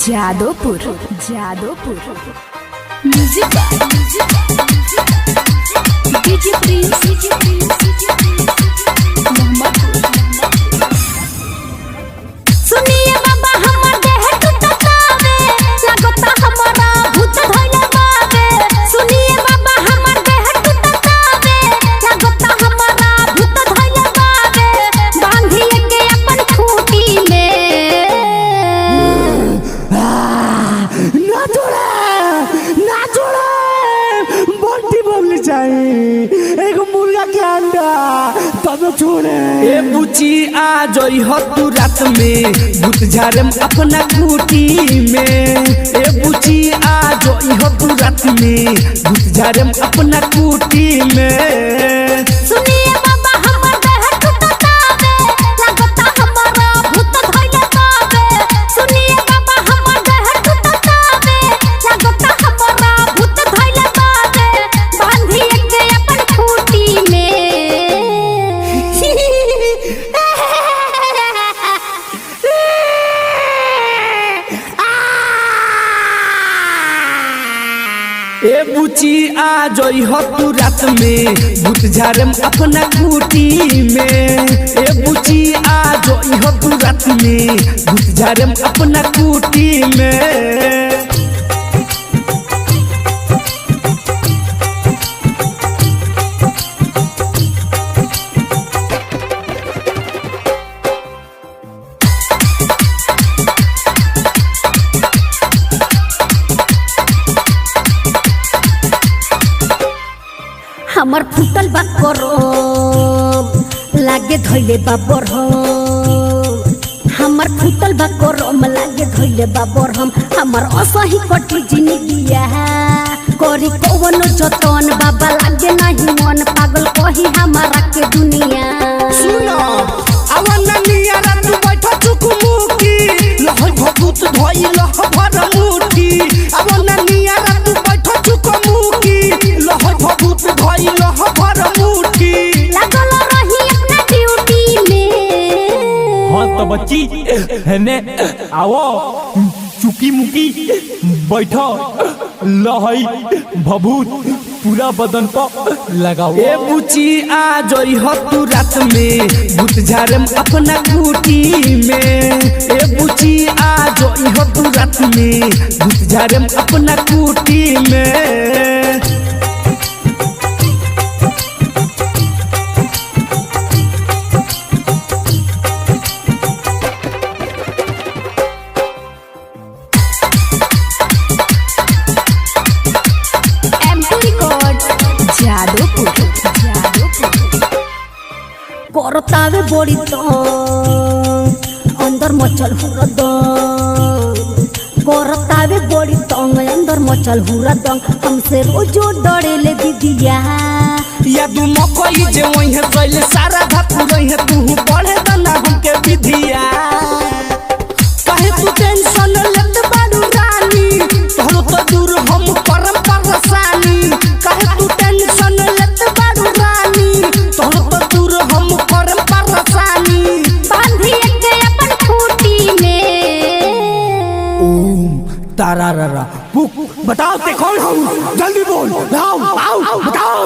Jadopur Jadopur. Music DJ Prince Mohammadpur. सुनिए बाबा हमर देह टूटतावे, लागता हमरा भूत धइले बावे। सुनिए बाबा हमर देह टूटतावे, लागता हमरा भूत धइले बावे। बांधिए के अपन खूंटी में ना छोड़े, ना छोड़े, बंटी बबली चाहिए एगो मुर्गा के अंडा तब छोड़े। ए बुची आ जई हो तू रात में, भूत झारम अपना खूटी में। ए बुची आ जई हो तू रात में, भूत झारम अपना खूटी में। सुनिए बाबा हमर देह टूटतावे, लागता हमरा भूत धइले बावे। सुनिए बाबा हमर देह टूटतावे, लागता हमरा भूत धइले बावे। बांधिए के अपन खूंटी में। ए बुची आ जई हो तू रात में, भूत झारम अपना खूटी में। ए बुची आ जई हो तू रात में, भूत झारम अपना खूटी में। हमर फूटल बा करम, लागे धइले बा बरहम। हमर फूटल बा करम, लागे धइले बा बरहम। हमर असही कटी जिंदगिया, करी कौनो जतन बाबा लागे नाही मन। पागल कही हमारा के दुनिया। सुनो अवन नियारा तू बैठ चुकमुकी, लह भभूत धोई लह भर मुठी। अवन नियारा तू बैठ चुकमुकी, लह भभूत धोई लह भर मुठी। लागल रही अपना ड्यूटी में। हाँ तो बच्ची हेने आओ, चुकी मुकी बैठो, लहई भभूत पूरा बदन पर लगाओ। ए बुची आ जई हो तू रात में, भूत झारम अपना खूटी में। ए बुची आ जई हो तू रात में, भूत झारम अपना खूटी में। M2 record Jadopur Jadopur. करतावे बड़ी तंग, अंदर मचल हुरदंग। करतावे बड़ी तंग, अंदर मचल हुरदंग। हमसे रोजो डरेले दीदिया। या दू मकई जे वही है सैले सारा धातु रही है, तू पढ़े दना हमके विधिया। काहे तू टेंशन लेत बाड़ू रानी, तोहरो तो दूर हम करम परेशानी। काहे तू टेंशन लेत बाड़ू रानी, तोहरो तो दूर हम करम परेशानी। बांधिए के अपन खूंटी में। ओम तारा रा रा पुक, बताओ ते कौन हूँ, जल्दी बोल, आओ आओ बताओ।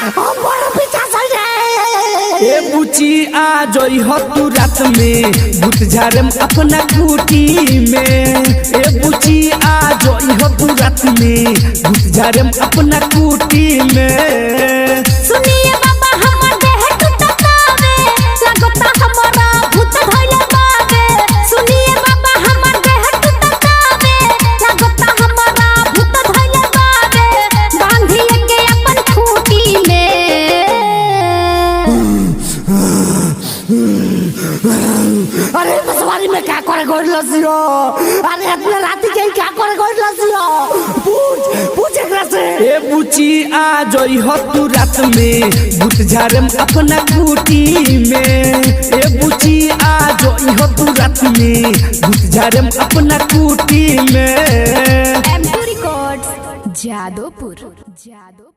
हम बड़ा पीछा चल गए। ए बुची आ जई हो तू रात में, भूत झारम अपना खूटी में। ए बुची आ जई हो तू रात में, भूत झारम अपना खूटी में। सुनिए बाबा हमर देह टूटतावे, लागता हमरा भूत धइले बावे। सुनिए बाबा हमर देह टूटतावे, लागता हमरा भूत धइले बावे। बांधिए के अपन खूंटी में। अरे बसवारी में क्या करे गोड़ लसियो, अरे अपने राती के क्या करे गोड़ लसियो, पूछ पूछ एकरा से। ए बुची आ जई हो तू रात में, भूत झारम अपना खूटी में। ए बुची आ जई हो तू रात में, भूत झारम अपना खूटी में। M2 record Jadopur Jadopur.